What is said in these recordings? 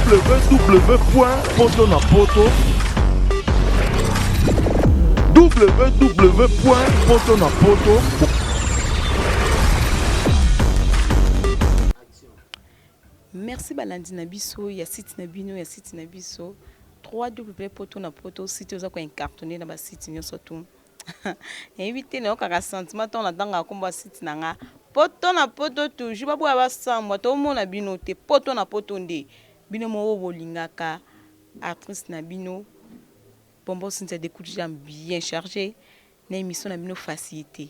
www poto na poto www poto na poto. Merci balandi na biso ya site na bino, ya site na biso 3W Poto na Poto, site oza ko incartonner na ba site nyonso tout. Nayebi te, nayokaka sentiment ntango natangaka nkombo ya site na nga Poto na Poto. Toujours baboya basambwa, tomona bino te. Poto na Poto nde bino moko bolingaka actrice na bino Bombo Cynthia de coup de jambe bien chargé na émission na bino Facilité.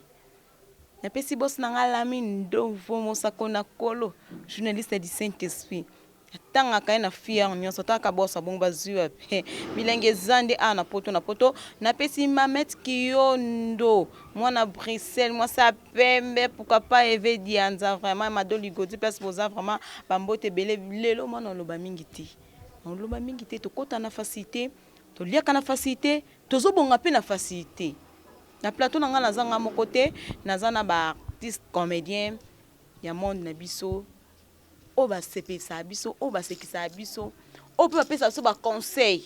Napesi boss na nga Lami Ndovo Mosako na Kolo, journaliste du Saint-Esprit. Atangaka ye na fier nyonso, atangaka boss bongo bazwi wapi bilenge eza nde awa na Poto na Poto. Napesi Mamet Kiyondo, mwana Bruxelles, mwasi ya pembe, pourquoi pas Eve Dianza, vraiment Mado Ligodi, place boza, vraiment bambote ebele. Lelo mwana oloba mingi te, oloba mingi te, tokota na facilité, toliaka na facilité, tozobonga mpe na facilité. Na plateau na ngai naza nga moko te, naza na baartiste comédien ya monde na biso oyo basepelisaka biso, oyo basekisaka biso, oyo mpe bapesaka biso baconseil.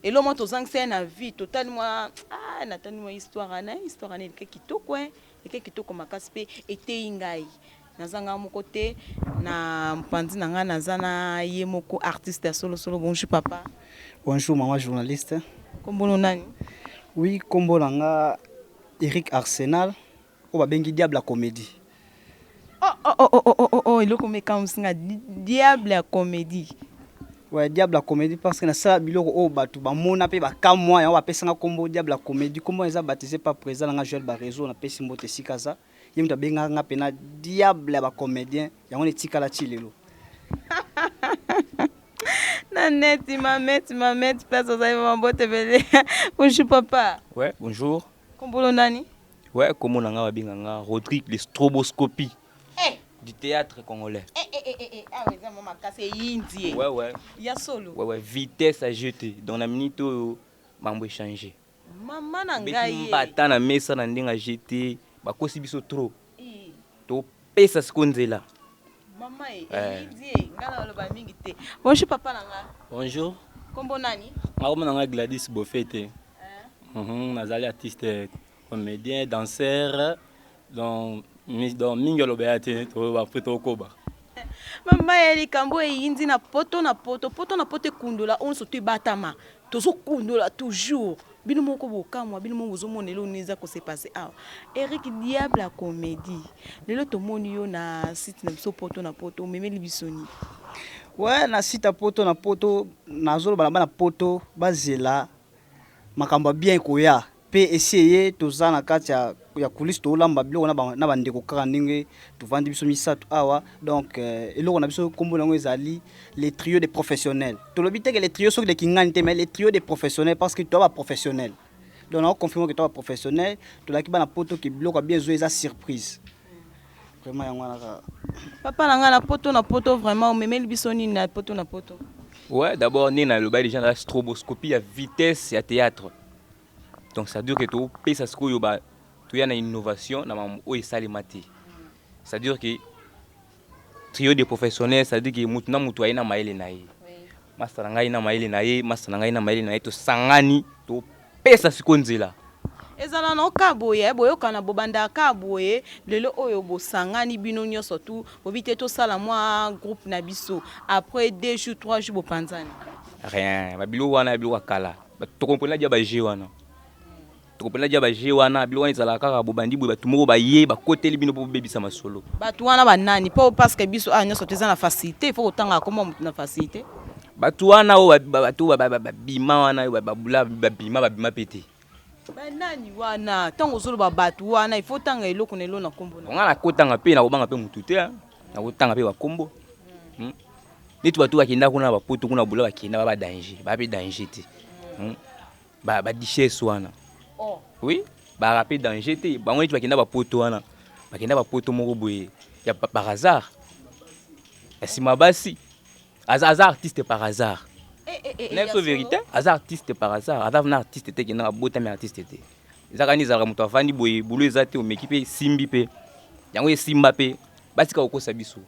Elo mwa tozangisa ye na vie, totali mwa, ah, natali mwa histoire wana, histoire wana eleki kitoko, eleki kitoko makasi mpe eteyi ngai. Naza ngai moko te, na mopanzi na ngai naza na ye moko artiste ya solosolo. Bonjour papa. Bonjour maman journaliste. Kombono nani? Oui, kombo na nga Eric Arsenal, oyo babengi Diable ya Comédie. Oh, eloko mekamwisi nga, Diable ya Comédie. Ouais, Diable ya Comédie parce que nasala biloko oyo bato bamona mpe bakamwa, yango bapesanga kombo Diable ya Comédie. Kombo eza baptisé par président na nga Joël Barezo, napesi mbote esika aza. Ye moto abengaka nga mpena Diable ya bacomédien, yango netikala ti lelo. Na neti Mameti, Mameti, place ozali, mama, mbote ebele. Bonjour papa. Ouais, bonjour. Kombolo nani? Ouais, kombo na nga babenganga Rodrigue le Stroboscopie Eh, du théâtre congolais. Eh, eh, eh, eh, eh. Awa eza mwa makasi, eyindi ye. Ouais. Ya solo. Ouais, vitesse à jeter. Dans la minute oyo mambo échanger. Mama na Beti ngai ye. mbata na mesa na ndenge jeter, bakosi biso trop. Eh, Topesa siko nzela. Mama ye. Eh. Eyindi ye, ngai na oloba mingi te. Bonjour papa na nga. Bonjour. Kombo nani? Ngakombo na nga Gladys Bofete. Nazali artiste comédien, danseur. Donc, donc mingi oloba ya te, toyeba mpe tokoba. Mama ya likambo eyindi na Poto na Poto, Poto na Poto ekundola oyo nyonso to ebatama, tozokundola toujours. Bino moko bokamwa, bino moko bozomona eloko nini eza kose passer awa. Eric Diable ya Comédie, lelo tomoni yo na site na biso Poto na Poto, omemeli biso nini? Ouais, na site ya Poto na Poto, nazoloba na bana Poto bazela makambo ya bien ekoya mpe esi eye. Toza na kati ya coulisse, tolamba biloko na bandeko kaka ndenge tovandi biso misato awa. Donc eloko na biso, nkombo nango ezali les trio de professionnels. Tolobi te ke les trio soki lekingani te, mais les trio de professionnels parce que toza baprofessionnel. Donc nako confirme ke toza baprofessionnel. Tolaki bana Poto ke biloko ya bien ezo, eza surprise vraiment, yango wana kaka. Papa na ngai na Poto na Poto, vraiment omemeli biso nini na Poto na Poto? Ouais, d'abord nde naloba déjà na stroboscopie ya vitesse ya théâtre. Donc ça veut dire que topesa sikoyo ba toya na innovation na mambo oyo esalema te. C'est à dire que trio de professionnels, c'est à dire que mutu na mutu aye na mayele na ye. Masta na ngai na mayele na ye, masta na ngai na mayele na ye, tosangani, topesa sikoyo nzela. Ezala na oka boye, boyokana, bobandaka boye, lelo oyo bosangani bino nyonso tu, bobi te tosala mwa groupe na biso, après 2 jours, 3 jours bopanzani? Rien, babiloko wana ya biloko ya kala, tokomprena dia baje wana, tokomprena dia baje wana. Biloko wana ezalaka kaka bobandi boye, bato moko baye bakoteli bino mpo bobebisa masolo. Bato wana banani? Mpo parce que biso awa nyonso toza na facilité, il faut kotangaka kombo motu na facilité. Bato wana oyo bato oyo babima wana, oyo babula, babima, babima mpe te. Banani wana? Ntango ozoloba bato wana, il faut tanga eloko na eloko na kombo na. Nga nakotanga mpe nakobanga mpe motu te, nakotanga mpe bakombo. Neti bato bakenda kuna bapoto kuna, bula bakenda ba badanger, baa mpe danger te. Badichesse wana. Oh. Oui, baka mpe danger te. Bango neti bakenda bapoto wana, bakenda bapoto moko boye ya par hasard, ya nsima basi. Aza artiste par hasard. Eh, eh, eh, Na biso vérité, aza artiste par hasard, aza na artiste te, kendanga abotami artiste te. Eza kani ezalaka moto avandi boye, bulu eza te, omeki mpe esimbi mpe yango esimba mpe. Batika kokosa biso,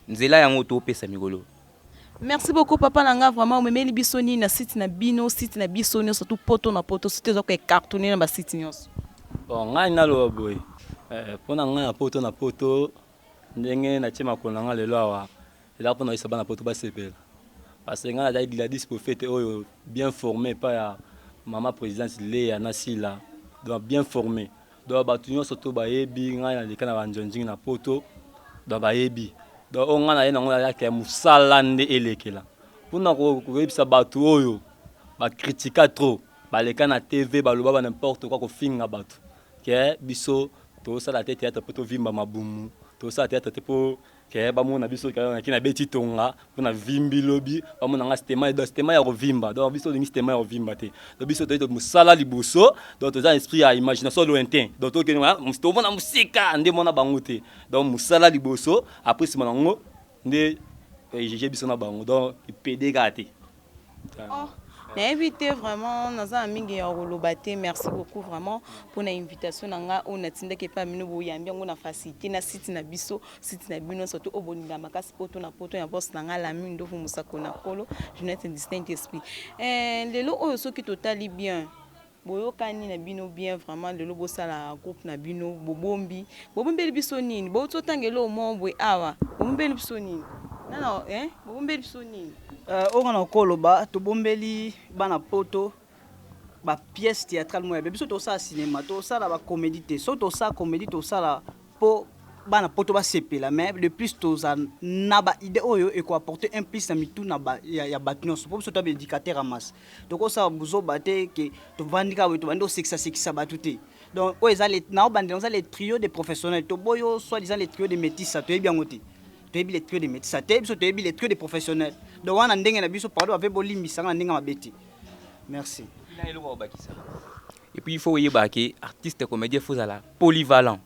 nzela yango topesa mikolo. Merci beaucoup papa na nga, vraiment omemeli biso nini na site na bino, site na biso nyonso, surtout Poto na Poto, site eza kocartonner na basite nyonso? Bon, ngai naloba boye, mpo na ngai na Poto na Poto, ndenge natie makolo na ngai lelo awa, eza mpona oyesa bana Poto basepela, parce que ngai nazali Gladys Prophète oyo bien formé epai ya mama présidente Léa na Sila. Donc bien formé, donc bato nyonso to bayebi ngai, naleka na banzonzingi na Poto, donc bayebi. Donc oyo ngai naye nango, nayaka ya mosala nde elekela mpona koyebisa bato oyo bakritika trop, baleka na TV, baloba ba n'importe quoi, kofinga bato ke biso tosala te théâtre mpo tovimba mabumu, tosala théâtre te mpo ke bamona biso naki nabeti tonga mpo na vimbi lobi, bamona nga stema, donc stema ya kovimba. Donc biso tolingi stema ya kovimba te. Donc biso toyei mosala liboso. Donc toza esprit ya imagination lointain, donc tokende tomona mosika nde mona bango te. Donc mosala liboso, après nsima nango nde juge biso na bango. Donc epede kaka te. Oh, nayebi te vraiment, naza na mingi ya koloba te. Merci beaucoup vraiment mpona invitation na nga oyo natindaki epai bino, boyambi yango na facilité na site na biso, site na bino, surtout oyo bolinga makasi, Poto na Poto, ya boss na nga Lami Ndovu, mosako na Nkolo, Jeunette Distinct Esprit. Lelo oyo soki totali bien, boyokani na bino bien vraiment. Lelo bosala groupe na bino, bobombi, bobombeli biso nini? Bouti otanga eloko moko boye awa, bobombeli biso nini nana, eh? Bobombeli biso nini? Oyo nga na koloba, tobombeli bana Poto bapièce théâtrale moko ya biso. Tosala cinéma, tosala bacomédie te. So tosala comédie, tosala mpo bana Poto basepela, mais de plus toza na baidée oyo ekoapporter un plus na mitu na ya bato nyonso, mpo biso toya baéducateur ya masse. Tokosala buzoba te ke tovandi kaka boye, tobandi osekisasekisa bato te. Donc oyo eza naobandela, eza le trio de professionnel. Toboyi oyo soit disant le trio de métissa, toyebi yango te. Toyebi le trio de métissa te, biso toyebi le trio de professionnel. Donc wana ndenge na biso. Pardon, bave bolimbisanga na ndenge mabe te. Merci. Na eloko bakobakisa, et puis il faut oyeba ke artiste comédien faut ozala polyvalent.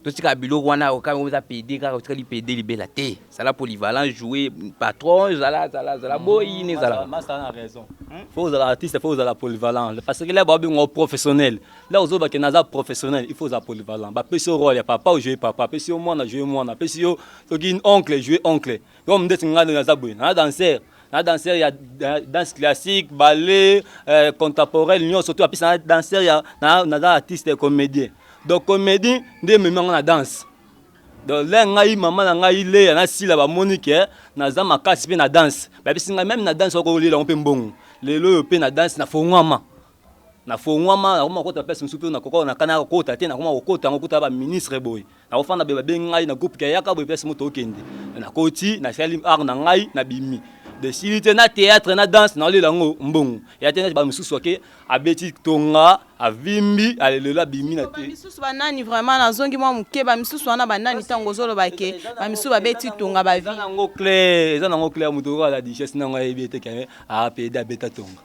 Totika biloko wana okaka oza pd kaka, otikali pd libela te. Zala polyvalent, jouer patron, zala zala zala boyi ne ezalaka. Master na raison, faut ozala artiste, faut ozala polyvalent, parce que là babenga professionnel, là ozobake naza professionnel, il faut ozala polyvalent. Bapesi yo rôle ya papa, ojoue papa, apesi yo mwana, joue mwana, apesi yo soki oncle, joue oncle. Comme ndeti ngai naza boye, na danser, na danser ya danse classique, ballet, contemporaine nyonso to apesi na danser ya naza artiste comédien. Donc comédie nde ememi yango na danse. Donc le ngai, mama na ngai Leya nasila, bamoni ke naza makasi mpe na danse, bayebisi ngai même na danse okolela yango mpe mbongo. Lelo oyo mpe na danse nafongwama, nafongwama, nakoma kokota place mosusu mpe nakoko nakana kokota te, nakoma kokota yango kuta baministre boye, nakofanda boye, babengi ngai na groupe kayaka boye, place moto okende, nakoti, nasali art na ngai, nabimi, desili te na théâtre na danse, naolela yango mbongo ya te. Neti bamosusu ake abeti tonga, avimbi, alelelo abimi na te. Bamisusu banani vraiment? Nazongi mwa moke, bamisusu wana banani? Ntango ozoloba ke bamisusu babeti tonga, bavi Eza nango clair, eza nango clair. Moto oyo ala duchesse nango ayebi ete ke apede abeta tonga,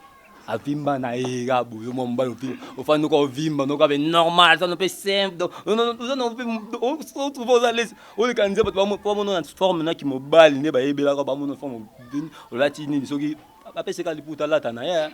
avimba na ye kaka boye. Mwa mobali ofandi noka ovimba noka be normal, oza no mpe simple, oza no mpe otrouve oza lese, oleka nzela, bato bamona na forme naki mobali nde bayebelaka, bamona forme olati nini, soki bapeseka liputa alata na ye.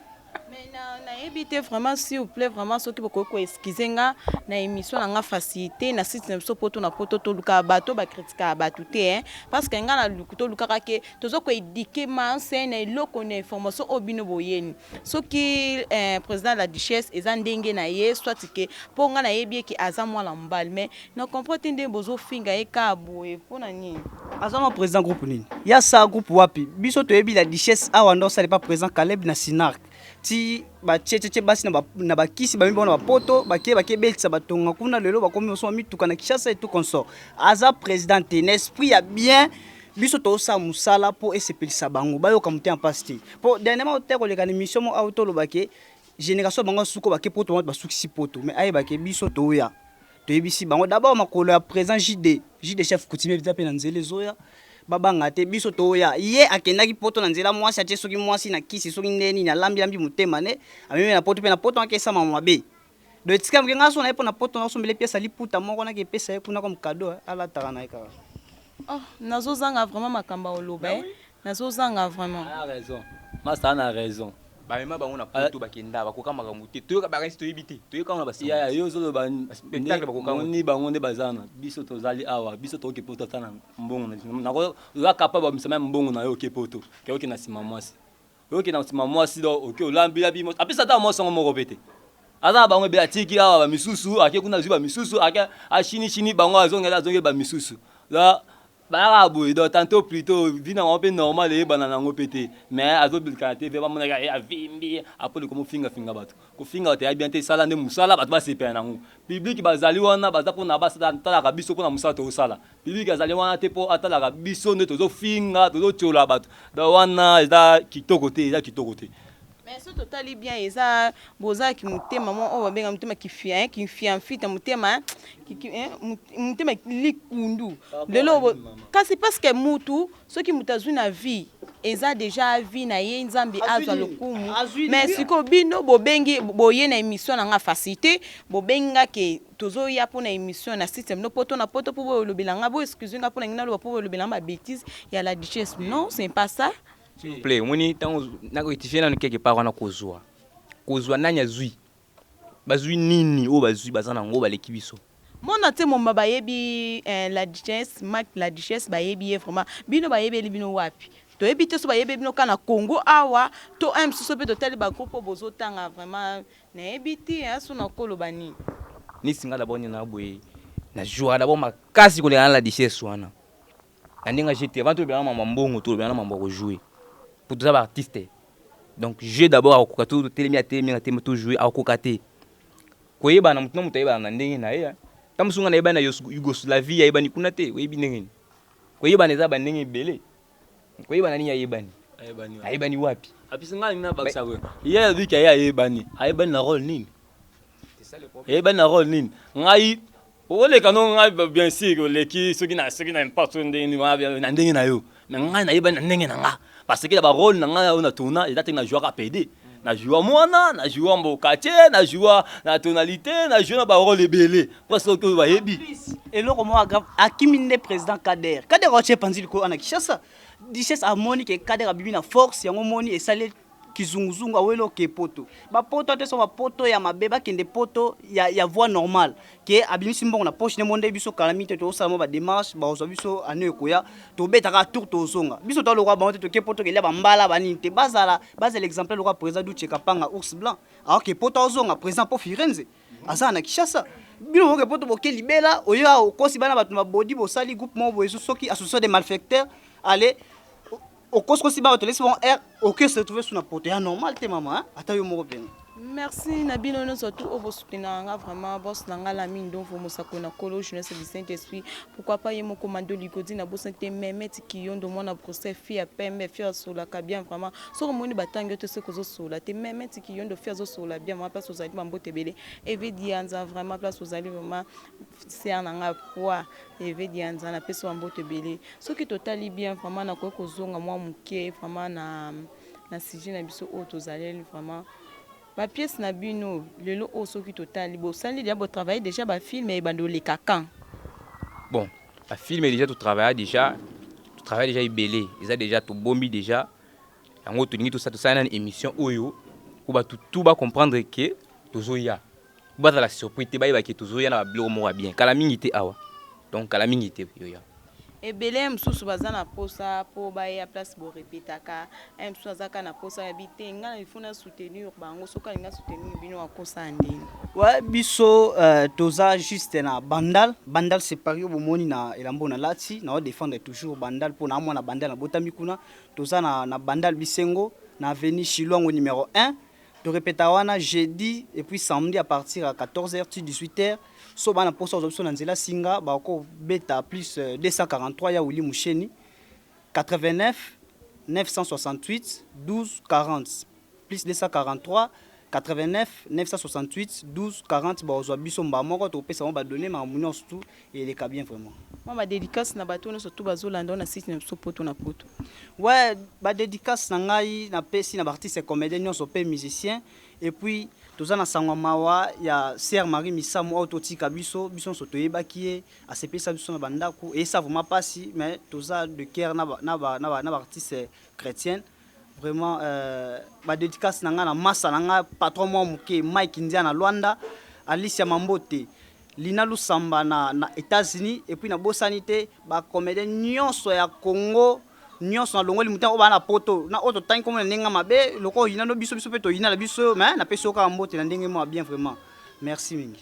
Mais nayebi te vraiment, s'il vous plaît vraiment, soki bokoki koexcuser nga na émission na nga facilité na site na biso Poto na Poto, tolukaka bato bakritikaka bato te, hein? Parce que nga na luku tolukaka ke toza koéduquer masse na eloko na information oyo bino boyeni. Soki président la duchesse eza ndenge na ye, soit ke mpo nga nayebi eke aza mwana mobali, mais na comprend te ndenge bozofinga ye kaka boye, mpona nini? Aza na président groupe nini ya sa groupe wapi? Biso toyebi la duchesse awa ndo osala pa président Caleb na Sinark ti batietie basi na bakisi bami bango na bapoto, bakie bakie belisa batonga kuna. Lelo bakomi osoma mituka na Kinshasa et tout consort. Aza président te na esprit ya bien. Biso tozosala mosala mpo esepelisa bango, bayoka motema mpasi te. Mpo dernièrement te koleka na émission mo awa, tolobake génération bango suko bake Poto, bango basukisi Poto, mais ayebake biso toya toyebisi bango d'abord makolo ya président JD, JD chef coutumier eza mpe na nzela ezoya, babanga te. Biso toya, ye akendaki Poto na nzela mwasi atie soki mwasi na kisi, soki nde nini, alambilambi motema ne amemi na Poto, mpe na Poto akesama mabe. Donc etika moke ngai so na ye mpo na Poto nasombela pièce liputa moko naki epesa ye kuna comme cadeau, alataka na ye kaka. Oh, nazozanga vraiment makambo ya koloba, eh. Nazozanga vraiment. Raison, master na raison. Bamema bango na poto, bakenda, bakoka makambo te. Toyoka bakanisi, toyebi te, toyoka wana basango. Ya yo ozoloba. Spectacle bakoka ngo. Moni bango nde baza na biso, tozali awa, biso tokoki poto ata na mbongo na biso. Oza capable bamisa mbongo na yo, oke poto, ke oke na nsima mwasi, oyoki na nsima mwasi. Donc oke, olambi labi, apesa ata mwasi yango moko pe te. Aza na bango ebele, atiki awa bamisusu, ake kuna, azwi bamisusu, ake ashinichini bango, azongeli, azongeli bamisusu. Donc bayaka boye. Donc tantôt plutôt vi na bango mpe normal, eyebana nango mpe te, mais azobilika na TV, bamonaka ye avimbi apole komofingafinga bato. Kofinga bato eya bien te. Esala nde mosala, bato basepela nango. Public bazali wana, baza mpona batalaka biso mpona mosala tozosala. Public azali wana te mpo atalaka biso nde tozofinga, tozotiola bato. Donc wana eza kitoko te, eza kitoko te. Mais so totali bien, eza bozalaki motema mo oyo babenga motema kifiamfita, motema motema likundu lelo. Kasi parce que mutu, soki mutu azwi na vie, eza déjà vie na ye, Nzambe azwa lokumu. Mais sikoyo bino bobengi, boye na émission na nga facilité, bobengi nga ke tozoya mpona émission na site bino Poto na Poto, mpo boyolobela nga, bo excuse nga mpona ngi naloba, mpo boyolobela nga babêtise ya la duchesse. Non, c'est pas ça. S'il vous plaît, omoni ntango nakorectifie nanu quelque part wana. Kozwa nani azwi, bazwi nini? Oyo bazwi, baza nango, baleki biso. Mona te, moma bayebi la duchesse, Mark la duchesse, bayebi ye vraiment. Bino bayebeli bino wapi? Toyebi te. So bayebi bino kaka na Congo awa to un mosusu mpe totali bagroupe oyo bozotanga, vraiment nayebi te so nakoloba nini. Nisi nga d'abord nini na boye, na jouaka d'abord makasi koleka na la duchesse wana na ndenge jete. Avant tolobela na mambo ya mbongo, tolobela na mambo ya kojouer, po toza baartiste. Donc jeu d'abord, akokoka to totelemi, atelemi nga te, tojouer, akokoka te. Koyebana, motu na moto ayebana na ndenge na ye. Ta mosusu nga nayebani na Yougoslavie, ayebani kuna te. Oyebi ndenge nini koyebana? Eza bandenge ebele koyebana. Nini ayebani? Ayebani wapi? Apesi ngai na bakisa boye: ye alobiki ye ayebani, ayebani na rôle nini? Ayebani na rôle nini? Ngai oleka no ngai, bien sûr oleki soki na impact, soki ndenge nini na ndenge na yo, mais ngai nayebani na ndenge na nga, parce que na barôle na ngai oyo na tourna, eza te na jouaka pd, na joua mwana, na joua mbokatier, na joua na tonalité, na joua na barôle ebele presque oyo bayebi. Eloko moko grave, akimi nde président Kader. Kader aotie epanzi likolo wana Kinshasa. Duchesse amoni ke Kader abimi na force yango, moni esali kizunguzungu, aweli oke poto. Bapoto te, so bapoto ya mabe, bakende poto ya voie normale, ke abimisi mbongo na poche ne mo nde. Biso kala mingi te, tozosala mo badémarche, bazwa biso ane ekoya, tobetaka tour, tozonga. Biso tolokwa bango te, toke poto kelia bambala banini te. Bazala exemplaire lokwa président Duche Kapanga, ours blanc, aoke poto, azonga président mpo Firenze aza na Kinshasa. Bino boke poto, boke libela, oyo okosi bana bato mabodi, bosali groupe moko boye, soki association des malfaiteurs. Ale okosikosi bana bato, lesi bango air, oke se retrouver sous na poto ya normal te, mama, ata yo moko pene. Merci na bino nyonso tu oyo bosoutenaka nga vraiment. Bos na nga Lami Ndonvo, mosako na kolo jeunesse du Saint Esprit, pourquoi pas ye moko Mando Ligodi, na bosani te Memet Kiyondo, mwana Bruxelles, fille ya pembe, fille asolaka bien vraiment. Soki omoni batangi yo te, soki ozosola te, Memet Kiyondo, fille azosola bien vraiment. Place ozali, bambote ebele. Eve Dianza, vraiment place ozali, vraiment ser na nga poids, Eve Dianza, napesi bambote ebele. Soki totali bien vraiment, nakoki kozonga mwa moke vraiment na sujet na biso oyo tozaleli, vraiment bapièce na bino lelo oyo. Soki totali, bosali déjà, botravaille déjà bafilm, ebanda oleka quand? Bon, bafilm déjà totravailla déjà, totravaille déjà ebele, eza déjà tobombi déjà yango. Tolingi tosala nani émission oyo po bato tu bacomprendre ke tozoya, po bazala surpris te, bayeba ke tozoya na babiloko moko ya bien kala mingi te awa. Donc kala mingi te yoya. Ebele mosusu baza na posa mpo baya place borepetaka. Mosusu aza kaka na posa ya bi te, ngai il faut na soutenir bango. Soki alingi soutenir bino, akosala ndeni? Ouais, biso toza juste na Bandal. Bandal séparé oyo bomoni na elamba na lati, na défendre toujours Bandal mpo na mwana Bandal, nabotami kuna. Toza na Bandal Bisengo, na avenue Chilwango numéro 1. Torepeta wana jeudi et puis samedi à partir à 14h ti 18h. So bana mposa kozwa biso na nzela singa, bakobeta plus 243 ya Willi Musheni, 89 968 12 40, plus 243 89 968 12 40. Bazwa biso mbala moko, topesa bango badonnées, makambo nyonso tu eleka bien vraiment. Mwa badédicace na bato nyonso tu bazolanda na site na biso Poto na Poto. Ouais, badédicace na ngai, napesi na baartiste comédien nyonso mpe musicien. Et puis toza na sango mawa ya sœur Marie Misamu oyo totika biso. Biso nyonso toyebaki ye, asepelisa biso na bandako, eyesa vraiment mpasi, mais toza de cœur na baartiste chrétienne. Vraiment ba dedicace na nga na massa na nga patron mwa moke Mike Ndia na Luanda, Alicia Mambote, Lina Lusamba na, na Etats-Unis et puis na bosani te ba comediens nyonso ya Congo nyonso na longoli mutema oyo ba na poto na oyo totangi komona ndenge mabe lokola oyina no biso biso pe toyina na biso mais napesi yo kaka mbote na ndenge mwa bien vraiment. Merci mingi.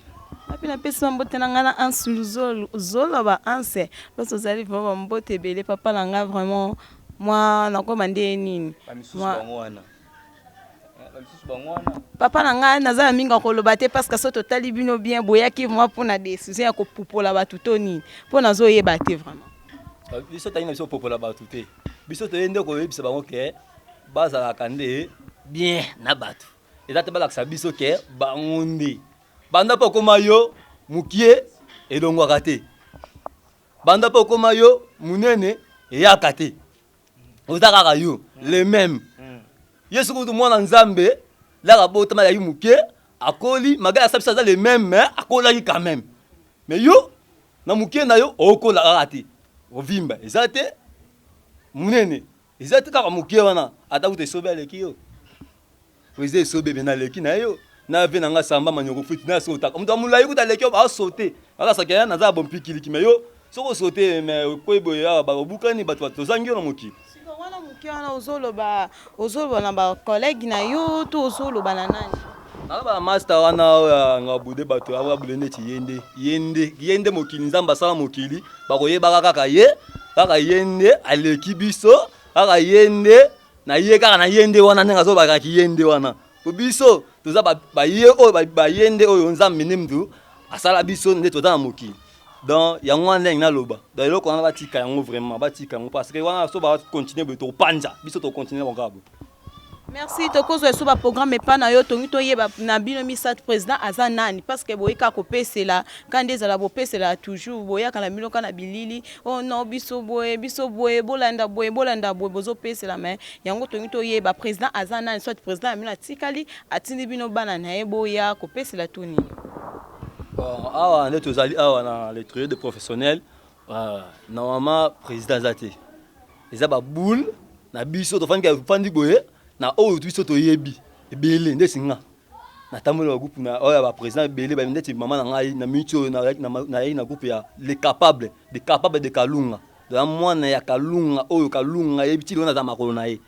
Nga pe napesi ba mbote na nga na Hans Luzolo zolo ba Hans place ozali vraiment ba mbote ebele papa na nga vraiment mwa nakoma nde nini Ba misusu bango wana. Ba misusu bango wana. Papa na nga naza na mingi ya koloba te parce que soki totali bino bien boyaki vraiment pona decision ya kopupola batu to nini po nazoyeba te vraiment. Biso toyaki na biso kopopola batu te biso toye nde koyebisa bango ke bazalaka nde bien na batu. Eza te balakisa biso ke bango nde banda mpe okoma yo mukie elongwaka te, banda mpe okoma yo munene eyaka te, oza kaka yo le meme. Yesu kutu mwana Nzambe laka botama azalaki mukie, akoli malgre asala biso aza le meme mais akolaki quand meme. Mais yo na mukie na yo okola kaka te, ovimba eza te, munene eza te, kaka mukie wana ata kutu esobe aleki yo. President esobe bena aleki na yo na vie na nga samba manyoko futi na sotaka moto ya molai kuta aleki yo basote bakasaka ya naza bompikiliki me yo soki osote me okwei boye awa bakobukani bato tozangi yo na mokili. Siko wana moke wana ozoloba ozoloba na ba collègue na yo to ozoloba na nani? Naloba na master wana oyo ngabude bato abude neti ye nde ye nde ye nde mokili Nzambe asala mokili bakoyebaka kaka ye kaka ye nde aleki biso kaka ye nde na ye kaka na ye nde wana ndenge azolobaka ki ye nde wana po biso toza baye oyo baye nde oyo Nzambe nde mutu asala biso nde toza na mokili donc yango wana ndenge naloba donc eloko wana batika yango vraiment batika yango parce que wana so ba continuer boye tokopanza biso tokocontinue bango kaka boye. Merci tokozwa esu ba programme epa na yo tongi toyeba na bino misato president aza nani parce que boye kaka kopesela ka nde ezala bopesela toujours boyaka na bino kaka na bilili oh non biso boye biso boye bolanda boye bolanda boye bozopesela mais yango tongi toyeba president aza nani soit president na bino atikali atindi bino bana na ye boya kopesela to nini. Bon awa nde tozali awa na le trio de professionnel normalement president aza te eza ba boule na biso tofandi tofandi boye na oyo biso toyebi ebele ndeti nga natamboli na groupe na oyo ya ba president ebele ba ndeti mama na ngai na minute oyo nayaki na groupe ya les capables de capable de Kalunga donc mwana ya Kalunga oyo Kalunga ayebi ti lelo naza makolo na ye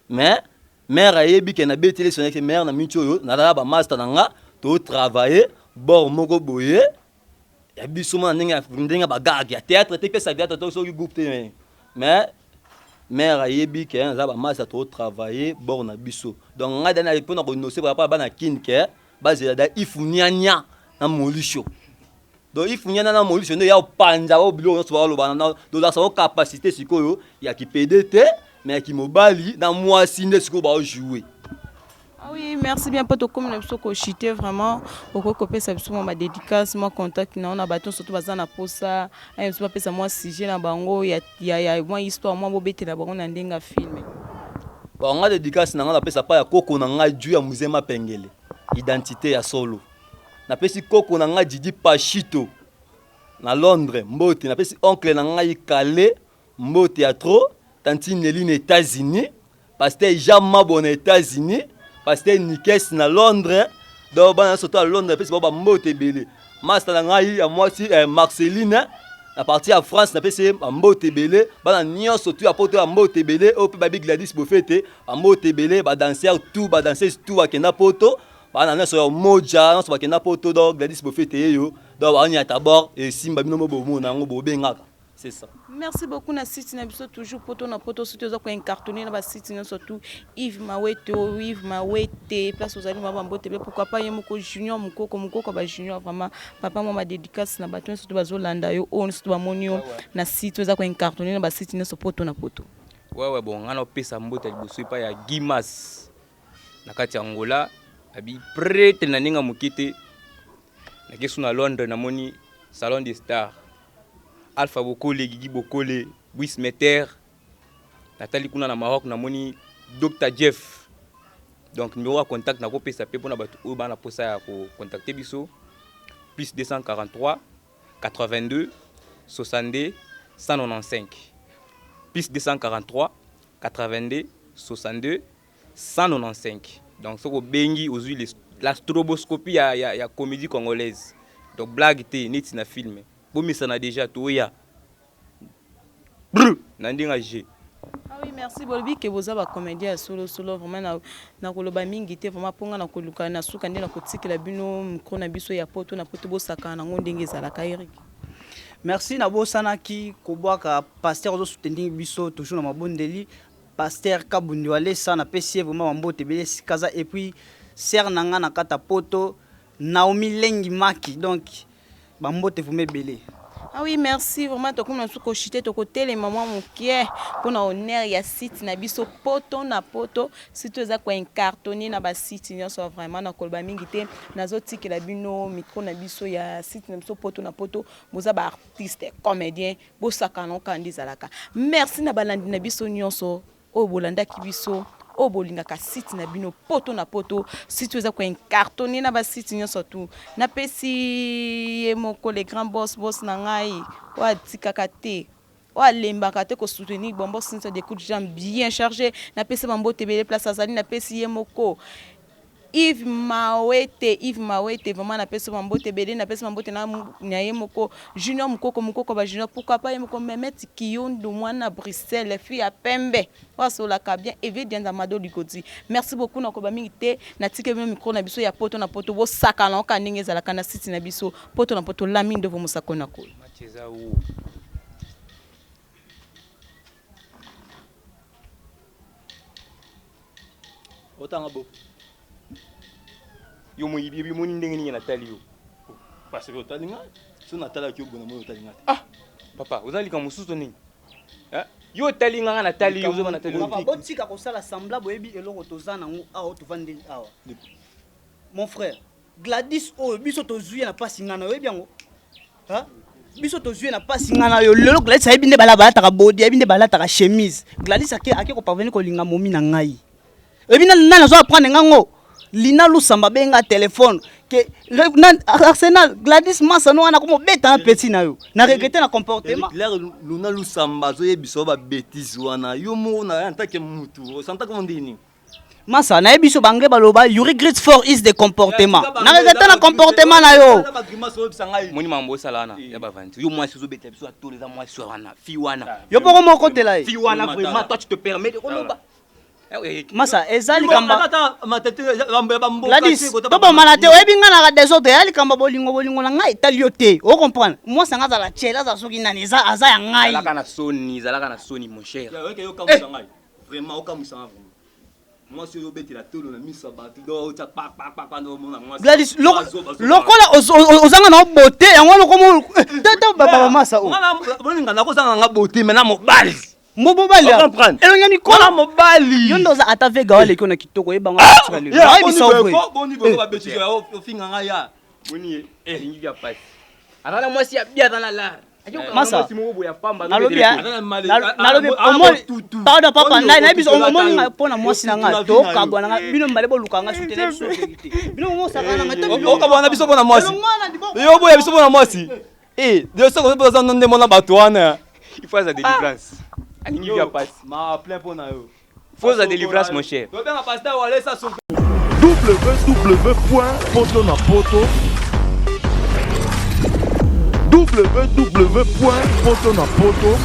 mais mère ayebi ke nabeteli son ke mère na minute oyo nazala ba master na nga to travailler bord moko boye ya biso mwana ndenge ndenge ba gag ya théâtre te pesa théâtre to soki groupe te mais mère ayebi ke naza ba master to travailler bord na biso donc ngai dana pona ko nose par rapport bana kin ke bazela da ifuniania na molisho donc ifuniania na molisho nde ya panza o biloko nyonso baloba na tozalaka o capacité sikoyo ya kipede te mais ya kimobali na mwasi nde sikoyo bao jouer. Ah oui, merci bien po tokomi na biso ko chuter vraiment okoki kopesa biso mwa ba dédicace mwa contact na yo na bato surtout baza na posa eh, biso bapesa mwa sujet na bango ya, ya, ya mwa histoire mwa bobetela bango na ndenge ya film. Bon, nga dédicace na nga napesa pa ya koko na ngai ju ya Mzee Mapengele identité ya solo napesi koko na ngai Didi Pachito na Londres mbote napesi oncle na ngai Kale mbote ya trop tantine Nelly na États-Unis Pasteur Jean Mabo na Etats-Unis, Pasteur Nikes na Londres, donc bana nyonso to ya Londres napesi bango bambote ebele. Masta na ngai ya mwasi eh, Marceline na partie ya France napesi ye bambote ebele, bana nyonso tu ya poto ya mbote ebele, oyo mpe babi Gladys Bofete bambote ebele, ba danseurs tout, ba danseuses tout bakenda poto, bana nyonso ya Moja nyonso bakenda poto, donc Gladys Bofete yeyo, donc baonyata bord esimba bino mo bomona yango bobengaka. C'est ça. Merci beaucoup na site na biso toujours poto na poto surtout oza ko incartonner na ba site nyonso tout Yves Mawete oh, Yves Mawete place ozali mwa bambote be pourquoi pas ye moko Junior Mukoko Mukoko ba Junior vraiment papa mwa ba dédicace na bato nyonso tout bazolanda yo oyo nyonso tout bamoni yo na site oza ko incartonner na ba site nyonso poto na poto. Ouais ouais bon nga na opesa mbote ya liboso epai ya Guimas na kati ya Angola abi prêtre na ndenge ya moke te nake su na Londres namoni salon des stars Alpha Bokole, Gigi Bokole, Buis Meter. Natali kuna na Maroc namoni Dr Jeff. Donc numéro ya contact nakopesa pe pona bato oyo bana posa ya ko contacter biso plus 243 82 62 195 plus 243 82 62. 195. Donc soki obengi ozwi la stroboscopie ya, ya, ya comédie congolaise. Donc blague te neti na film. Bomesana déjà toya. Brr na ndenge ya jeu. Ah oui, merci bolobi ke boza ba comédien ya solo solo vraiment na nakoloba mingi te vraiment mpo nga nakoluka na suka nde nakotikela bino micro na biso ya poto na poto bosakana nango ndenge ezalaka Eric. Merci nabosanaki kobwaka pasteur ozo soutenir biso toujours na mabondeli pasteur Kabundi Walesa napesi ye vraiment bambote ebele esika aza et puis sœur na nga na kata poto Naomi Lengi Maki donc bambote vraiment ebele. Ah oui, merci vraiment tokomi na suka kochite tokotelema mwa mokie mpona honneur ya site na biso poto na poto site eza koincartonne na basite nyonso vraiment nakoloba mingi te nazotikela bino micro na biso ya site na biso poto na poto boza baartiste comédien bosakana okanda ezalaka merci na balandi na biso nyonso oyo bolandaki biso oyo bolingaka site na bino poto na poto site oyo eza koincartonne na basite nyonso tu napesi ye moko le grand boss boss na ngai oyo atikaka te oyo alembaka te kosoutenir bombo cynthia de coup de jambe bien chargé napesi bambote ebele place azali napesi ye moko Yves Mawete, Yves Mawete, vraiment napesi bambote ebele, napesi bambote na, na ye moko Junior Mukoko, Mukoko ba Junior, pourquoi pas ye moko Mehmet Kiyundu, mwana Bruxelles, fille ya pembe, oyo asololaka bien, Eve Dianza Mado Ligodi. Merci beaucoup nakoba mingi te, natiki bino micro na biso ya poto na poto, bosakana oka ndenge ezalaka na site na biso, poto na poto, Lami Ndovo mosako na koyo. Match eza où? Otanga bo. Yo moyibi moni ndenge nini natali yo? Parce que otali nga, so natalaki yo bona moni otali nga te. Ah, papa, oza likambo mosusu to nini? Eh? Yo otali nga nga natali yo, ozoba natali yo. Papa, botika kosala semblant boyebi eloko toza nango awa tovandeli awa. Mon frère, Gladys oyo biso tozwi ye na pasi nga na oyebi yango? Hein? Biso tozwi ye na pasi nga na yo. Lelo Gladys ayebi nde bala balataka body, ayebi nde balataka chemise. Gladys ake ake ko parvenir kolinga momi na ngai. Oyebi nani nani azo apprendre nga ngo? Lina Lusamba benga téléphone ke na Arsenal Gladys Massa no wana komo beta na petit na yo. Na regretter na comportement. Claire Luna Lusamba azoyebisa yo ba bêtises wana. Yo moko na en tant que mutu, osantaka ngo ndeni? Massa, na yebi so banglais baloba you regret for is the comportement. Na regrette na comportement na yo. Moni mambo osala wana ya bavanti. Yo mwasi ozobeta biso atolo eza mwasi wana, fi wana. Yo poko moko kotela ye. Fi wana vraiment toi tu te permets de koloba. Massa, eza likamba. Gladys, tobomana te oyebi nga naka desordre ya likambo bolingo bolingo na ngai etali yo te. O comprendre? Mwasi anga azala chela azala soki nani eza aza ya ngai. Zalaka na soni, zalaka na soni mon cher. Vraiment okamwisa nga vraiment. Mwasi oyo obetela tolo na miso ya bato donc otya kpakpakpakpa nde omona mwasi. Gladys lokola ozanga na beauté yango wana okomo tata baba masa oyo. Bolinga nakozanga nga beauté mais na mobali. Mobali comprendre. Elongi ya mikolo. Na mobali. Yo nde oza ata vega waleki na kitoko oyeba ngo tika lelo. Oyebisa yo. Boni boni ba bêtise ofinga nga ya. Boni ye alingi ya pasi. Aza na mwasi ya bien aza na lar. Masa, nalobi nalobi omoni pardon papa ngai nayebi omoni ngai mpo na mwasi na ngai tokabwana ngai bino mibale boluka ngai soki na biso te bino mosaka na ngai okabwana biso mpo na mwasi yo boya biso mpo na mwasi eh yo soko oza nde mona bato wana il faut aza délivrance alingi via pasi ma plein mpo na yo faut aza délivrance mon cher tobenga pasteur walesa son www.potonapoto www.potonapoto